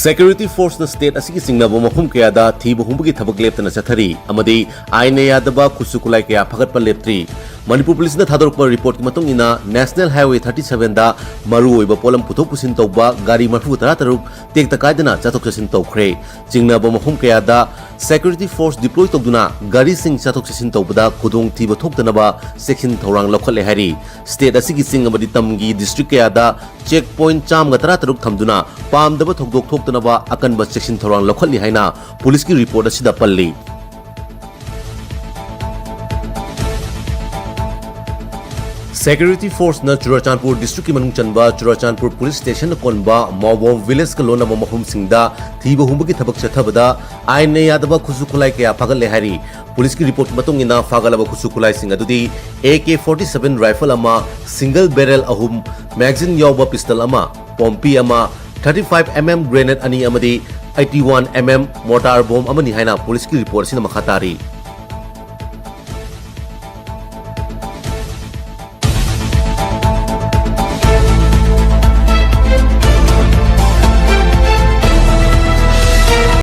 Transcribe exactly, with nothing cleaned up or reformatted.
Security force ꯅ state ꯑꯁꯤꯒꯤ ꯆꯤꯡꯅꯕ ꯃꯐꯝ ꯀꯌꯥꯗ ꯊꯤꯕ ꯍꯨꯝꯕꯒꯤ ꯊꯕꯛ ꯂꯦꯞꯇꯅ ꯆꯠꯊꯔꯤ ꯑꯃꯗꯤ ꯑꯥꯏꯟꯅ ꯌꯥꯗꯕ ꯈꯨꯠꯁꯨ ꯈꯨꯠꯂꯥꯏ ꯀꯌꯥ ꯐꯥꯒꯠꯄ ꯂꯦꯞꯇ꯭ꯔꯤ꯫ ꯃꯅꯤꯄꯨꯔ ꯄꯨꯂꯤꯁꯅ ꯊꯥꯗꯣꯔꯛꯄ ꯔꯤꯄꯣꯔꯠꯀꯤ ꯃꯇꯨꯡ ꯏꯟꯅ, National Highway thirty seven ꯗ ꯃꯔꯨꯑꯣꯏꯕ ꯄꯣꯠꯂꯝ ꯄꯨꯊꯣꯛ ꯄꯨꯁꯤꯟ ꯇꯧꯕ ꯒꯥꯔꯤ ꯃꯔꯤꯐꯨ ꯇꯔꯥ ꯇꯔꯨꯛ ꯇꯦꯛꯇ ꯀꯥꯏꯗꯅ ꯆꯠꯊꯣꯛ ꯆꯠꯁꯤꯟ ꯇꯧꯈ꯭ꯔꯦ꯫ ꯆꯤꯡꯅꯕ ꯃꯐꯝ ꯀꯌꯥꯗ security force deploy ꯇꯧꯗꯨꯅ ꯒꯥꯔꯤꯁꯤꯡ ꯆꯠꯊꯣꯛ ꯆꯠꯁꯤꯟ ꯇꯧꯕꯗ ꯈꯨꯗꯣꯡꯊꯤꯕ ꯊꯣꯛꯇꯅꯕ ꯆꯦꯛꯁꯤꯟ ꯊꯧꯔꯥꯡ ꯂꯧꯈꯠꯂꯦ ꯍꯥꯏꯔꯤ꯫ State ꯑꯁꯤꯒꯤ ꯆꯤꯡ ꯑꯃꯗꯤ ꯇꯝꯒꯤ district ꯀꯌꯥꯗ check point ꯆꯥꯝꯃꯒ ꯇꯔꯥ ꯇꯔꯨꯛ ꯊꯝꯗꯨꯅ ꯄꯥꯝꯗꯕ ꯊꯧꯗꯣꯛ ꯊꯣꯛꯇꯅꯕ ꯑꯀꯟꯕ ꯆꯦꯛꯁꯤꯟ ꯊꯧꯔꯥꯡ ꯂꯧꯈꯠꯂꯤ ꯍꯥꯏꯅ ꯄꯨꯂꯤꯁꯀꯤ ꯔꯤꯄꯣꯔꯠ ꯑꯁꯤꯗ ꯄꯜꯂꯤ꯫ Security force ꯅ ꯆꯨꯔꯆꯥꯟꯄꯨꯔ district ꯀꯤ ꯃꯅꯨꯡ ꯆꯟꯕ ꯆꯨꯔꯆꯥꯟꯄꯨꯔ police station ꯅ ꯀꯣꯟꯕ ꯃꯥꯎꯕꯣꯝ village ꯀ ꯂꯣꯟꯅꯕ ꯃꯐꯝꯁꯤꯡꯗ ꯊꯤꯕ ꯍꯨꯝꯕꯒꯤ ꯊꯕꯛ ꯆꯠꯊꯕꯗ ꯑꯥꯏꯟꯅ ꯌꯥꯗꯕ ꯈꯨꯠꯁꯨ ꯈꯨꯠꯂꯥꯏ ꯀꯌꯥ ꯐꯥꯒꯠꯂꯦ ꯍꯥꯏꯔꯤ꯫ ꯄꯨꯂꯤꯁꯀꯤ ꯔꯤꯄꯣꯔꯠꯀꯤ ꯃꯇꯨꯡ ꯏꯟꯅ, ꯐꯥꯒꯠꯂꯕ ꯈꯨꯠꯁꯨ ꯈꯨꯠꯂꯥꯏꯁꯤꯡ ꯑꯗꯨꯗꯤ A K forty seven rifle ꯑꯃ, single barrel ꯑꯍꯨꯝ, magazine ꯌꯥꯎꯕ pistol ꯑꯃ, ꯄꯣꯝꯄꯤ ꯑꯃ, thirty five M M grenade ꯑꯅꯤ ꯑꯃꯗꯤ eighty one M M mortar bomb ꯑꯃꯅꯤ ꯍꯥꯏꯅ ꯄꯨꯂꯤꯁꯀꯤ ꯔꯤꯄꯣꯔꯠ ꯑꯁꯤꯅ ꯃꯈꯥ ꯇꯥꯔꯤ꯫